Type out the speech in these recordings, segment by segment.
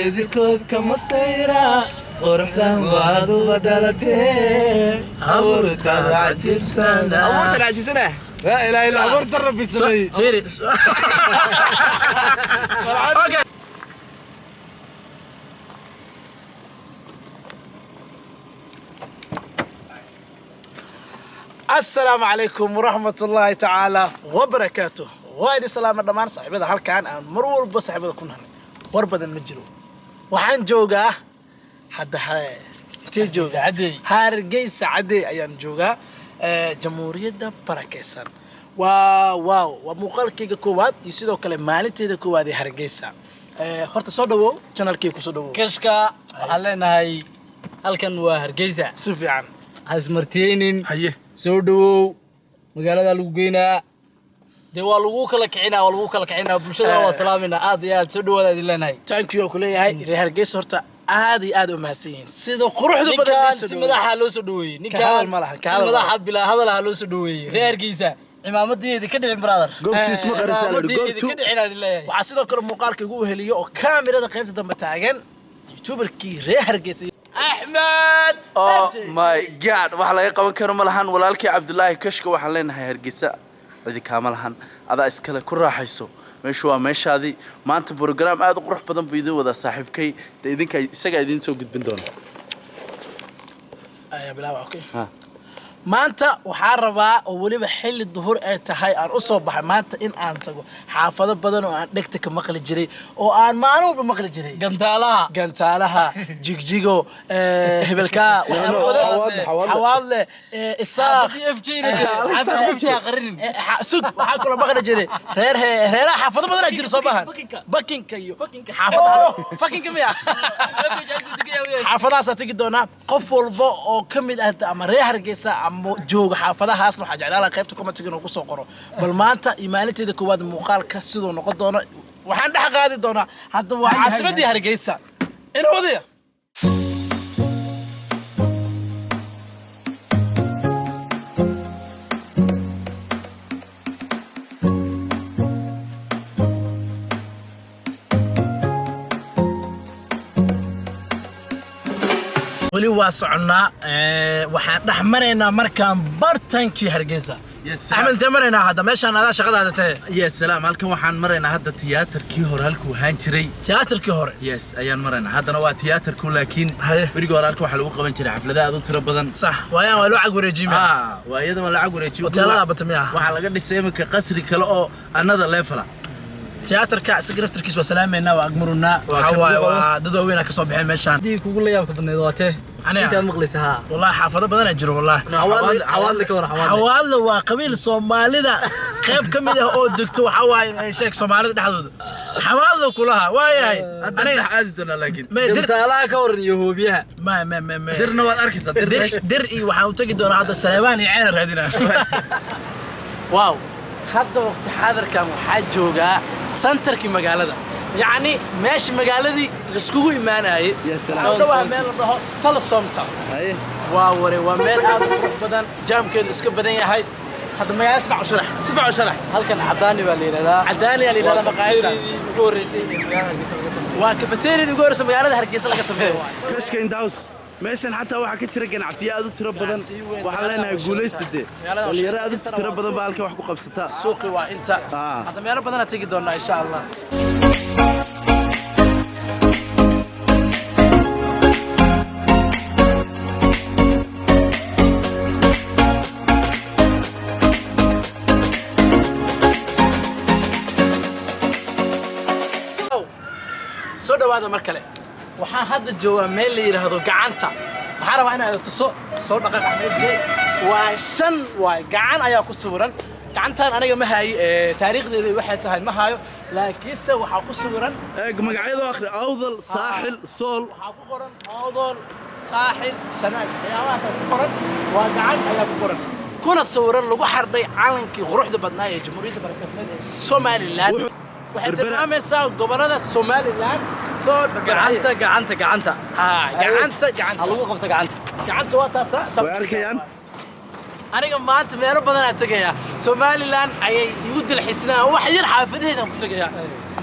Idilkood kama sayra quruxdan waad uba dhalatee, abuurtaada cajiibsana. Abuurtan cajiibsana. Laa ilaaha illa abuurta Rabbi sameeyey. Fiiri. Okay. Asalaamu calaykum waraxmat ullaahi tacaala wabarakaatuh. Waa idin salaama dhammaan saaxiibada halkan aan mar walba saaxiibada ku nahnay. War badan ma jiro, waxaan joogaa hadda intee jooga? Caddey. Hargeysa Caddey ayaan joogaa, Jamhuuriyadda barakeysan. Waa waaw, waa muuqaalkayga koowaad iyo sidoo kale maalinteeda koowaad ee Hargeysa. Horta soo dhawow, channelkayga kusoo dhawow. Kashka, waxaan leenahay halkan waa Hargeysa. Si fiican. Ha ismartiyeynin. Haye. Soo dhawow, magaaladaa lagu geynaa, dee waa lagu kala kicinaa, waa lagu kala kicinaa. Bulshadana waa salaaminaa aad iyo aad. Soo dhawaada idin leenahay. Thank you ku leeyahay. Reer Hargeysa horta aad iyo aad u mahadsan yihiin sida quruxda badan Ninkaan loo soo si dhaweeyey. madaxa loo soo dhaweeyey. Ka hadal Ninkaan ma lahan, ka si hadal ma madaxa lahan. bilaa hadalaha loo soo dhaweeyey. Reer Hargeysa, cimaamadiidi ka dhicin, brother. Goobtiis ma qarisaa la yidhi, Cimaamadiidi goobtu. ka dhicin aad leeyahay. Waxaa sidoo kale muuqaalka igu weheliyo oo kaamirada qaybta dambe taagan youtuberkii reer Hargeysa, Axmed. Oh my God, wax laga qaban karo ma lahan. Walaalkii Cabdulaahi Kashka, waxaan leenahay Hargeysa cidi kaama lahan, adaa iskale, ku raaxayso, meeshu waa meeshaadii. Maanta program aad u qurux badan buu idin wadaa saaxiibkay, dee idinka isagaa idiin soo gudbin doona. Ayaa bilaaba, okay. Ha. Maanta waxaa rabaa oo weliba xilli duhur ay tahay aan u soo baxay maanta in aan tago xaafado badan oo aan dhegta ka maqli jiray oo aan maalin walba maqli jiray. Gantaalaha. Gantaalaha, Jigjigo, hebelkaa, waxyaabo badan. Xawaadle, Xawaadle. Xawaadle, Isaaq. Xaafadii FJ na jira. Xaafadii FJ ha qarinin. Sug, waxaa kaloo maqli jiray reer reeraha, xaafado badanaa jira soo maahan? Fakinka. Bakinka iyo Fakinka. xaafada fakinka miya? Xaafadahaasaa tegi doonaa. Qof walba oo ka mid ah ama reer Hargeysa ama jooga xaafadahaasna waxaa jeclaan lahaa qaybta commentiga inuu kusoo qoro. Bal maanta iyo maalinteeda koowaad muuqaalka siduu noqon doono waxaan dhex qaadi doonaa. Hadda waa caasimadii Hargeysa ina wadaya. Weli waa soconnaa, waxaan dhex maraynaa markaan bartankii Hargeysa. Yes. Axmed, intee maraynaa hadda? Meeshaan adaa shaqadaada tahe. Ya salaam, halkan waxaan maraynaa hadda tiyaatarkii hore halkuu ahaan jiray. Tiyaatarkii hore. Yes, ayaan maraynaa haddana. Waa tiyaatarku, laakiin Haye. berigii hore halkan waxaa lagu qaban jiray xaflada aad u tiro badan. Sax waayaan, waa loo cag wareejimaya. Ah, waa iyada waa lacag wareejiyo. Hoteelada bata miyaa? Waxaa laga dhisay iminka qasri kale oo another level ah. Tiyaatarka isaga naftarkiisa waa salaameynaa, waa agmarunaa. Waa waxaa kan waaye ugu qabo. waa dad waaweyn ka soo baxeen meeshaan. Haddii kugu la yaabka badneed waa tee? Aniga? Intaad maqlaysa haa. Wallahi xaafado badanaa jiro wallahi. Xawaadle, Xawaadle ka war, Xawaadle. Xawaadle waa qabiil Soomaalida qayb ka mid ah oo degto, waxaa waaye sheeg Soomaalida dhexdooda Xawaadle kulaha waayahay. Hadda Aniga dhex aadi doonaa laakiin. Ma dir. Gantaalaha ka waran iyo hoobiyaha. Ma ma ma ma Dirna waad arkaysaa, dir dir meesha. Dir iyo waxaan u tegi doonaa hadda Saleebaan iyo Ceena raadinaa. Waaw, hadda waqti xaadirkan waxaa joogaa santarkii magaalada, yacni meesha magaaladii laiskugu imaanayay. Ya salaam. Waxaa u dhawaha meel la dhaho Telesomta. Haye. Waa ware, waa meel aad u qurux badan, jaamkeedu iska badan yahay. Hadda magaalada si fiican u sharax, si fiican u sharax. Halkan Cadaani baa la yidhahdaa. Cadaani aa la yidhahdaa maqaayadda. Cafeteriadii ugu horreysay ee magaalada Hargeysa laga sameeyey. Waa kafeteeriyada ugu horreysa magaalada Hargeysa laga sameeyo. Kashka in the house. Meeshan xataa waxaa ka jira ganacsiyo aad u tiro badan. Ganacsiyo weyn, Waxaan magaalada leenahay waa guulaysta dee. Magaalada waa Dhalinyaro aad u intana tiro waa badan baa suuq. halkan wax ku qabsataa. Suuqi waa inta. Ah. Hadda meelo badanaa tegi doonaa insha Allah. Soo dhawaada mar kale. Waxaan hadda joogaa meel la yidhaahdo Gacanta. Waxaan rabaa inaad tuso. Soo dhaqaaq, Axmed J. Waa shan waay, gacan ayaa ku sawiran. Gacantan aniga ma haayo, taariikhdeedu waxay tahay ma hayo, laakiinse waxaa ku sawiran Eeg magacyada, akhri: Awdal, Saaxil, Sool. Waxaa ku qoran Awdal, Saaxil, Sanaag, waxyaabahaasaa ku qoran. Waa gacan ayaa ku qoran kuna sawiran, lagu xardhay calankii quruxda badnaa ee Jamhuuriyadda Barakeysan ee Somaliland. Waxay tilmaamaysaa gobollada Somaliland. Soo Gacanta, gacanta, gacanta. Ha, gacanta. Ha. Gacanta. Lagu qabto gacanta. Gacanta waa taasa. Way arkayaan. Aniga maanta meelo badanaa tegayaa, Somaliland ayay igu dalxiisinayaan, wax yar xaafadaheedaan ku tegayaa.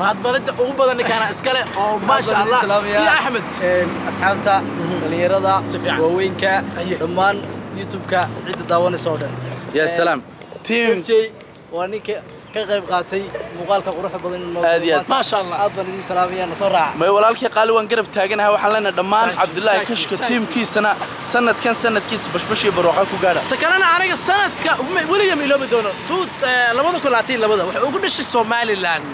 Mahadbarinta ugu badan ninkaana iskale oo maasha Allah iyo Axmed. Asxaabta, dhalinyarada, Si fiican. waaweynka, Haye. dhammaan YouTube-ka cidda daawanaysa oo dhan. Ya salaam team. FJ waa ninka ka qayb qaatay muuqaalka quruxda badan inuu noo Aad iyo aad. maanta. Maasha Allah. Aad baan idin salaamaya, na soo raaca. May walaalkii qaali, waan garab taaganahay. Waxaan leenahay dhammaan Thank you, Cabdullaahi thank you, Kashka thank you. tiimkiisana sanadkan sanadkiisa bashbash iyo barwaaqo ku gaadha. Ta kalena aniga sanadka weliga ma iloobi doono 2022 wuxuu ugu dhashay Somaliland,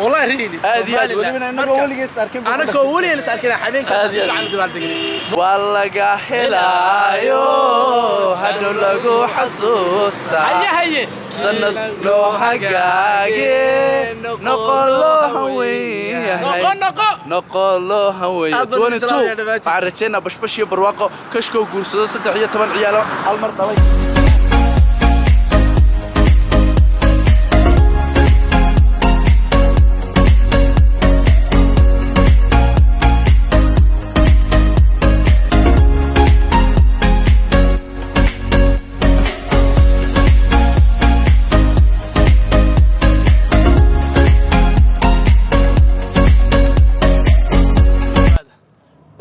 wallahi really. Aad iyo aad. Somaliland. Welibana inagoo weligees arkin buu ku Anagoo weligees arkin habeenkaas Aad si iyo aad. fiican u dabaaldegnay. Waa laga helaayo hadhow lagu xasuustaa. Haye haye. Sanad loo hagaage, noqon loo haweyn yahay. Noqo noqo. Noqon loo haweeye. Aad baan idin salaamaya 22 dhammaantiin. Waxaan rajeynaa bashbash iyo barwaaqo, Kashkoo guursado 13 ciyaalo hal mar dhalay.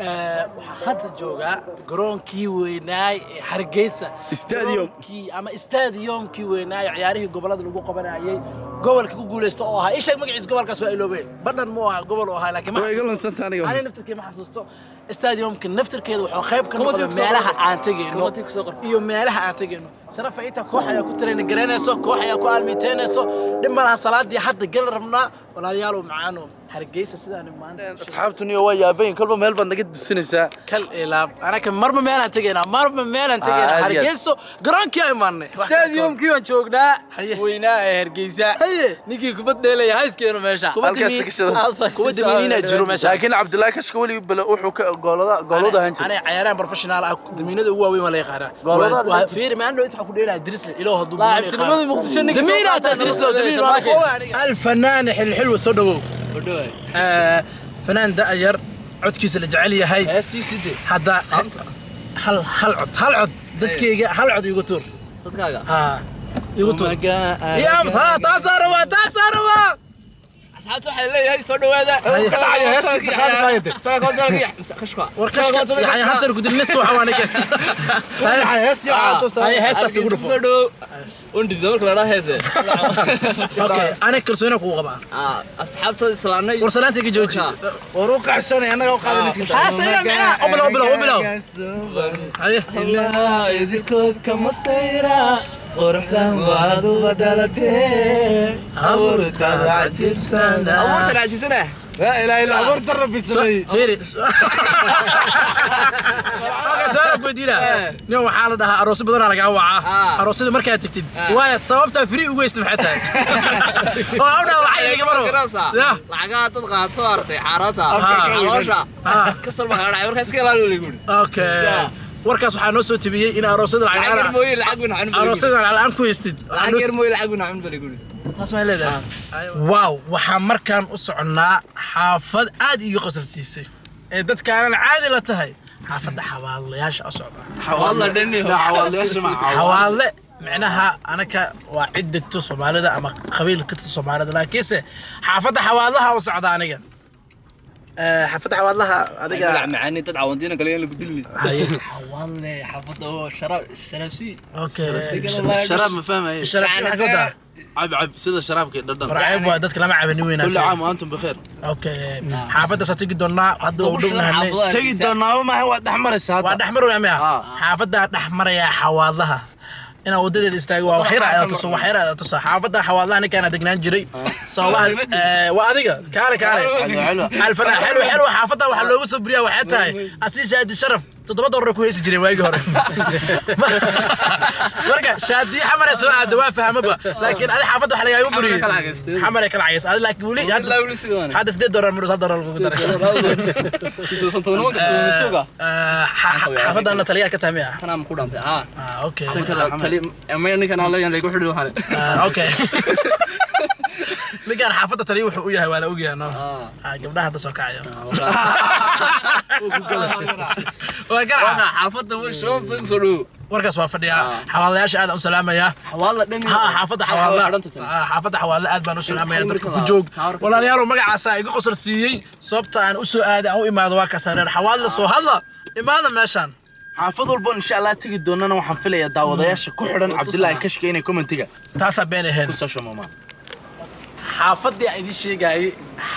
Waxaan hadda joogaa garoonkii weynaay ee Hargeysa. Stadium. Garoonkii ama stadiumkii weynaay ee ciyaarihii gobolada lagu qabanayay, gobolka ku guuleysta oo ahaa, ii sheeg magaciisa gobolkaas, waa iloobeen. Badhan mu ahaa gobol oo ahaa, laakiin ma Way iga xasuusto. lunsantahay aniga. Aniga naftirkey ma xasuusto. Stadiumka naftirkeeda wuxuu qayb ka Comment noqday kusoo meelaha qor. aan tegayno Comment kusoo qor. iyo meelaha aan tegayno. Sharafa inta koox ayaa ku tarayna garanayso, koox ayaa ku aalmiiteynayso, dhib ma laha. Salaadii hadda gal rabnaa, walaalayaal macaano Hargeysa sidaan maanta. Asxaabtuniyo waa yaabayin, kolba meel baad naga dusinaysaa. Kal ilaab, anaka marba meelaan tegaynaa, marba meelaan tegaynaa. Aad iyo aad. Hargeyso garoonkii aan imaanay. Stadiumkii baan joognaa Haye. weynaa ee Hargeysa. Haye. Ninkii kubad dheelaya hayskeenu meesha. Kuwa Halkaas ka shada. Aad baan kuwa idin damiiniina salaamaya. jiro meesha. Laakiin Cabdullaahi Kashka weli bale wuxuu ka goolada goolada ahaan jiray. Aniga cayaaraan professional ah, damiinada ugu waaweyn waa la yaqaanaa. Gooladaada Waa fiiri, maandho inta waxaa ku dheelaya Drisle ilaa hadduu Laacibtinimadii Muqdisho ninkii soo damiina qaatay hataa Drisle damiin waa Sharmaake. kuwa aniga. Alfanaan xilxilwa, soo dhawow. Fanaan da'yar, codkiisa la jecel yahay. Heestii Hadda hal hal cod, hal cod dadkayga, hal cod igu tuur. Dadkaaga. Ha igu tuur iyo ams ha, taasaa rabaa, taasaa rabaa. Asxaabta waxaa leeyahay soo dhawaada. War kashka yani hantar ku dilnis waxa waa ninka. Haye, heestaas igu dhufo. Soo dhawow. Undida marka la dhaha heese. Okay, aniga kalsooni kugu qabaa. Asxaabtooda islaamnay. War salaanta iga jooji. War u kacsanay annaga u qaadanaysa. Heesta inaa micnaha u bilow, u bilow, u bilow. Haye. Idinkood kama sayra quruxdan waad uba dhalatee Abuurtaada cajiibsana. Abuurtan cajiibsana. Laa ilaaha illa abuurta Rabbi sameeyey. Fiiri. Okay, su'aal aan ku weydiinaa. Nin waxaa la dhahaa aroosyo badanaa lagaa wacaa. Aroosyada markaad tagtid, waayo sababtaa free ugu haysta maxay tahay? Oo aan u dhaha lacag igama rabo. Yah. Lacagaha dad qaadato artay xaaraanta. Caloosha. Kasal baa dhacay markaa iska ilaaliyo lagu yiri. Okay. Warkaas waxaa noo soo tibiyey in aroosyada lacag Lacag yar la'aan mooye lacag weyn xun. aroosyada lacag la'aan ku haystid. Lacag yar mooye lacag weyn xun baa lagu yiri. Taas may leedahay. Wow, waxaan markaan u soconnaa xaafad aad iiga qosol siisay ee dadkaanan caadi la tahay, xaafadda xawaalayaasha u socda. Xawaadla dhani. Xawaadlayaasha ma Xawaale micnaha anaka waa cid degto Soomaalida ama qabiil ka tirsan Soomaalida, laakiinse xaafadda xawaalaha u socda aniga. Xaafadda xawaalaha adiga Magac macaani dad cawandiina kale in lagu dilni. Haye. Xawaadle xaafadda oo sharaab sharaabsi. Okay. Sharaab ma fahmaye. Sharaf maxaa ka wadaa? Cab cab sida sharaabka iyo dhadhan. War ceeb waa dadka lama cabani Kulli weynaatay. caam wa antum bikheer. Okay, xaafaddaas tegi doonaa hadda u dhownahanay. Tegi doonaaba maaha, waa dhex maraysa Waa hadda. dhex maraya miya? Xaafaddaa dhex maraya xawaadlaha inaan wadadeeda istaago waa wax yar aad tuso, wax yar aad tuso. Xaafadda xawaadlaha ninkaan degnaan jiray sababaha waa adiga kaale kaale alfana xelu xelu. Xaafadda waxaa loogu soo buriyaa waxay tahay asii Shaadi Sharaf $7 ku heysi jiray waagii hore. Marka Shaadi Xamare soo aada waa fahmaba, laakiin adi xaafadda waxa lagaagu buriyey kala cagaystay. Xamare kala cagaystay adi, laakiin weli hadda $8 marus $1 lagu daray. Xaafadana taliyaa ka tahay miya? Okay. Okay, ninkaan xaafadda taliya wuxuu u yahay waa la ogyahay. No, gabdhaha hadda soo kacayo waa garaca. Xaafadda way soo soo dhow. Warkaas waa fadhiyaa. Xawaalayaasha aad aan u salaamayaa. Xawaadla dhan. Ha, xaafadda Xawaadla. Xidhanta tan. Ha, xaafadda Xawaadla aad baan u salaamayaa dadka ku Xawaadla. joog. Tawarka. Walaalayaal, magacaasa iga qosol siiyey. Sababta aan u soo aaday, aan u imaado, waa kaasa. Reer Xawaadla, soo hadla, imaada meeshaan. Xaafad walbo insha Allah tegi doonana, waxaan filayaa daawadayaasha ku xidhan Cabdilaahi Kashka inay commentiga Taasaa been ahayn. ku soo shumamaan. Xaafaddii aan idiin sheegayay,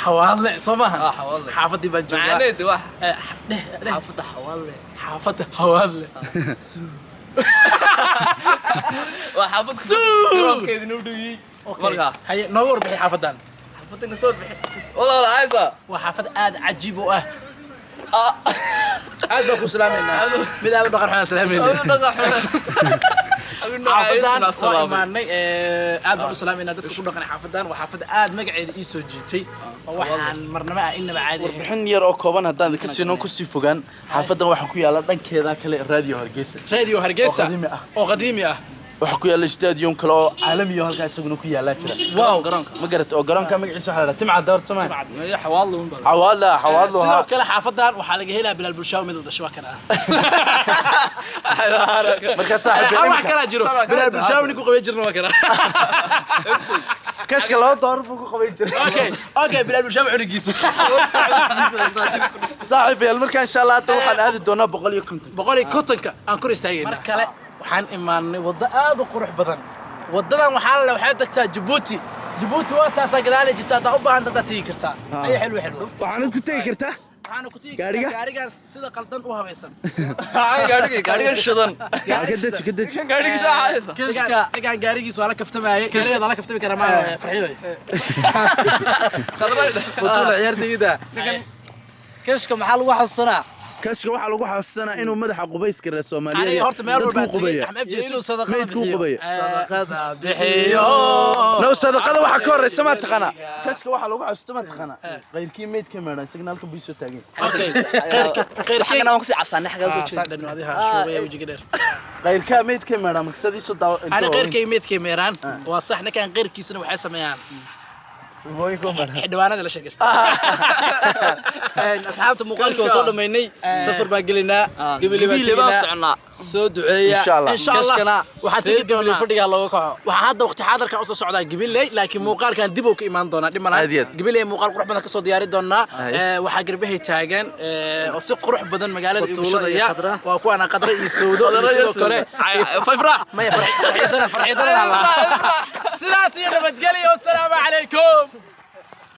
Xawaadle, soo maaha? Ah, Xawaadle. Xaafaddii baan joogaa. Macnaheedu wax. Dheh, dheh. Xaafadda Xawaadle. Xaafadda Xawaadle. Waa xaafad garoonkeedina u dhowiyey. Marka Haye, nooga warbixi xaafaddan. Xaafaddan ka soo bixi. Walaal aysa. Waa xaafad aad cajiib u ah. Aad baan ku salaamaynaa. Mid aad u dhaqan xun aan salaamaynaa. Xaafadan waa imaanay, aad baan u salaamaynaa dadka ku dhaqan xaafadan. Waa xaafad aad magaceeda ii soo jiitay oo waxaan marnaba ah inaba caadi ahayn. Warbixin yar oo kooban haddaan ka siino, kusii fogaan, xaafadan waxaa ku yaala dhankeeda kale Radio Hargeysa. Radio Hargeysa. Oo qadiimi ah. Oo qadiimi ah. Waxaa ku yaala stadium kale oo caalami oo halkaa isaguna ku yaalaa jira. Wow. Garoonka. Ma garat oo garoonka magaciisa waxaa la dhahaa Timca Door Soomaa. Xawaadle un baa. Xawaadla, Xawaadla. Sidoo kale xaafadan waxaa laga helaa Bilaal Bulshaawi, mid la dhashay waa kana. Marka saaxiib Hal wax kalaa jiro, Bilaal Bulshaawi ninku qabay jirna waa kana. Kashka $2 buu ku qaban jiray. Okay, Bilaal Bulshaawi cunugiisa. Saaxiib yaal, marka insha Allah hadda waxaan aadi doonaa 150. 150-ka aan kor istaagayna. Mar kale waxaan imaanay waddo aad u qurux badan. Waddadan waxaa la waxay tagtaa Jabuuti. Jabuuti waa taasaa gadaalay jirta. Haddaa u baahan haddaa tegi kartaa. Ay, xilwa xilwa. Waxaana ku tegi kartaa Waxaana ku tegi Gaariga? kartaa gaarigan sida qaldan u habaysan. Gaariga shidan. Ka deji, ka deji. Gaarigiisa haysa. Dhigaan gaarigiisa waa la kaftamaayay. Gaarigeeda waa la kaftami karaa, ma farxiyo. Batuula ciyaartayda. Kashka maxaa lagu xasuusanaa? Kashka waxaa lagu xasuusanaa inuu madaxa qubayska reer Soomaaliya Aniga horta meel walba dadkuu qubeeya. Axmed Iyo Jeesu inuu sadaqada Meydkuu bixiyo. qubeeya. Sadaqada bixiyo. Low sadaqada waxaa ka horeysa ma taqaanaa? Kashka waxaa lagu xasuusta ma taqaanaa? Qayrkii meydka meedhan, isagna halkan buu soo taagan. Okay, qeyrka qeyrkay. Xagana waan kusii casaanay, xagana soo jeedo. Saa dhan adiga shuubaya wajiga dheer. Qayrkaa meydka meedhan markasadii soo daawo. Ani qeyrkay meydkay meeraan waa sax. Ninkan qeyrkiisana waxay sameeyaan xildhibaanada la sheekaysta. Asxaabta, muuqaalka waa soo dhammaynay. Safar baan gelaynaa, Gebile baan Gebile baan tegaynaa. soconaa. Soo duceeya. Insha Allah. Insha Allah. Kashkana Waxaan tegi reer Gebile doonaa. fadhigaa looga kaco. Waxaan hadda waqti xaadirkan usoo socdaa Gabiley, laakiin muuqaalkan dib uu ka imaan doonaa, dhib malahan. Aad iyo aad. Gabiley muuqaal qurux badan kasoo diyaari doonaa. Aye. Waxaa garbahay taagan oo si qurux badan magaalada igu Batuulo iyo shadaya. Khadra. Waa kuwaana Qadra iyo Sawdo iyo sidoo kale Fayfra. Maya, farxidana, farxidana. Sidaas iyo nabadgelyo, wasalaamu calaykum.